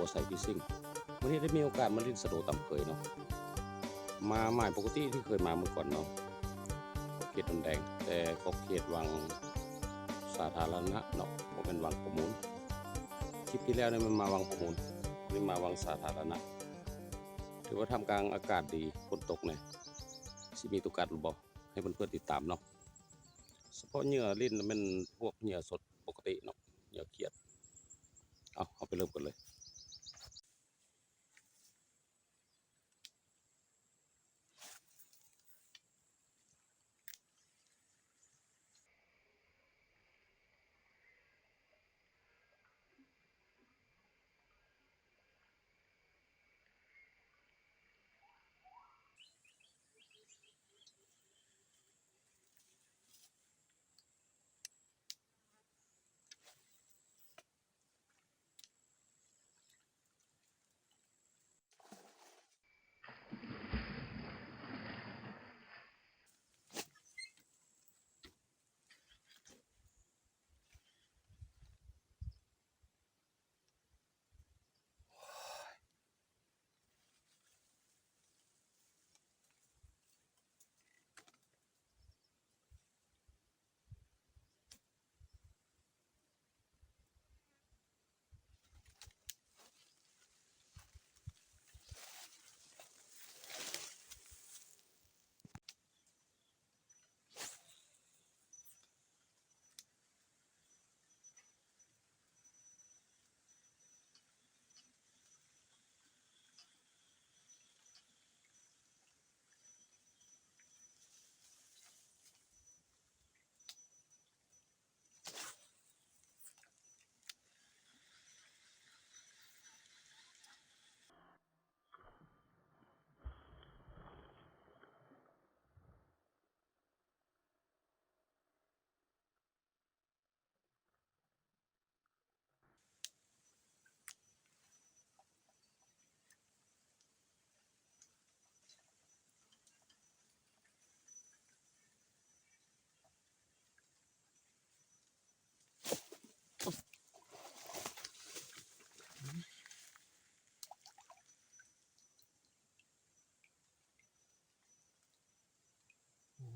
ບໍ່ໃສ່ຟີຊິງ. ມື້ນີ້ໄດ້ມີໂອກາດມາຫຼິ້ນສະໂດຕາມເຄີຍເນາະ, ມາໝາຍປົກກະຕິທີ່ເຄີຍມາເມື່ອກ່ອນເນາະ, ເຂດດອນແດງ ແຕ່ຂອບເຂດວັງສາທາລະນະເນາະ, ບໍ່ແມ່ນວັງປະມູນ. ຄລິບທີ່ແລ້ວນີ້ແມ່ນມາວັງປະມູນ, ນີ້ມາວັງສາທາລະນະ. ຖືວ່າທ່າມກາງອາກາດດີ, ຝົນຕົກແນ່, ຊິມີໂຕກັດຫຼືບໍ່ ໃຫ້ເພື່ອນໆຕິດຕາມເນາະ. ສະເພາະເຫຍື່ອຫຼິ້ນແມ່ນພວກເຫຍື່ອສົດປົກກະຕິເນາະ, ເຫຍື່ອຂຽດ. ເອົາ ເຮົາໄປເລີ່ມກັນເລີຍ.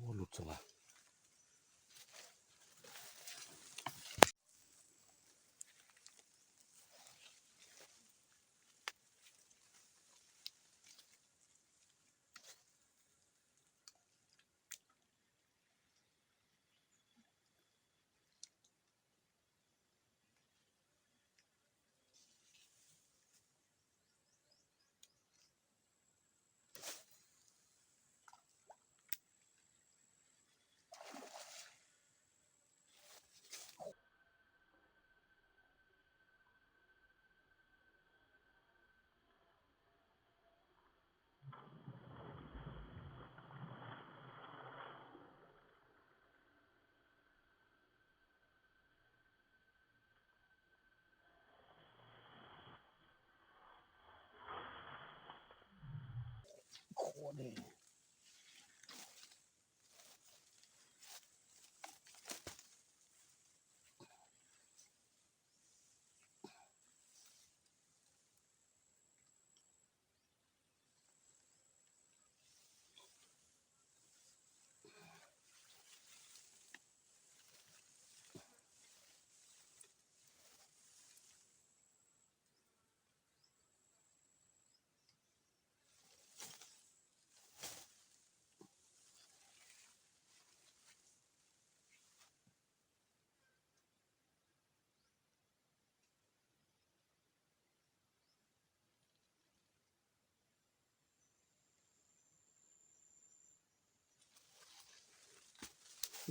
ໂອ້ ຫຼຸດຊະວ່າ. ໂຄດເດ້.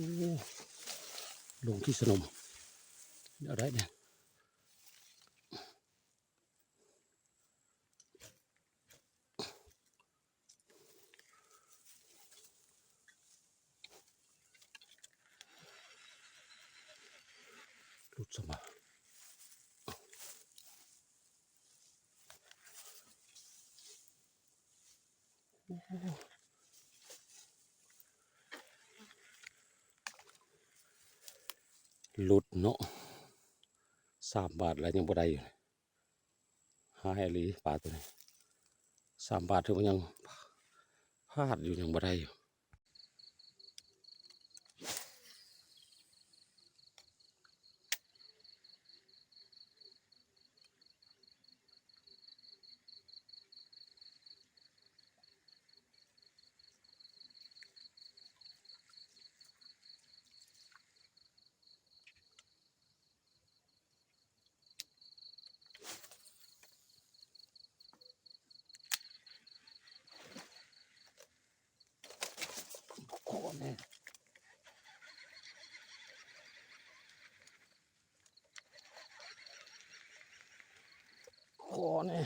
ໂອ້ ລົງຂີ້ສະໜົມ ດຽວໄດ້ແດ່. ຫຼຸດຊະມາ. ໂອ້ ຫຼຸດເນາະ, ສາມບາດແລ້ວຍັງບໍ່ໄດ້ຢູ່. ຮ້າຍອີ່ຫຼີປາໂຕນີ້ ສາມບາດ ຖືວ່າຍັງພາດຢູ່ ຍັງບໍ່ໄດ້ຢູ່. ຂໍແນ່ ຂໍແນ່.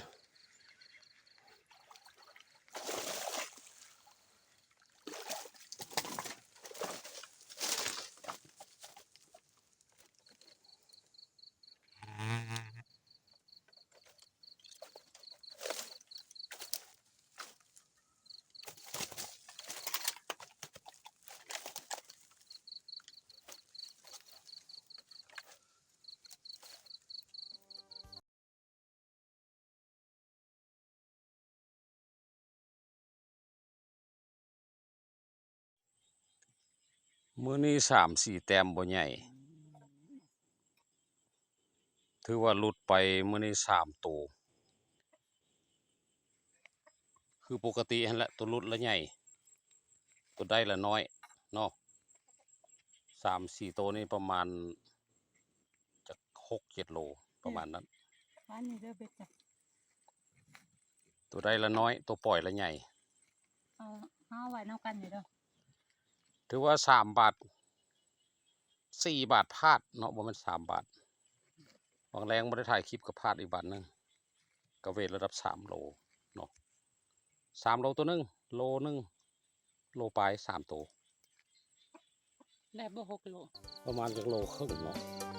ມື້ນີ້ສາມສີ່ແຕ້ມບໍ່ໃຫຍ່ ຖືວ່າຫຼຸດໄປມື້ນີ້ສາມໂຕ ຄືປົກກະຕິຫັ້ນແຫຼະ ໂຕຫຼຸດລະໃຫຍ່ ໂຕໄດ້ລະນ້ອຍເນາະ. ສາມສີ່ໂຕນີ້ປະມານຈັກຫົກເຈັດໂລ ປະມານນັ້ນ. ວານນີ້ເດີເບັດຈ້ະ ໂຕໄດ້ລະນ້ອຍ ໂຕປ່ອຍລະໃຫຍ່. ເອົາ ເຮົາໄວ້ນຳກັນນີ້ເດີ. ຖືວ່າສາມບາດ ສີ່ບາດພາດເນາະ ບໍ່ແມ່ນສາມບາດ. ຫວ່າງແລງບໍ່ໄດ້ຖ່າຍຄລິບກໍພາດອີກບາດໜຶ່ງ ກໍເວດລະດັບສາມໂລເນາະ ສາມໂລໂຕໜຶ່ງ ໂລໜຶ່ງ ໂລປາຍ ສາມໂຕ ໄດ້ບໍ່ຫົກໂລ ປະມານຈັກໂລເຄິ່ງເນາະ.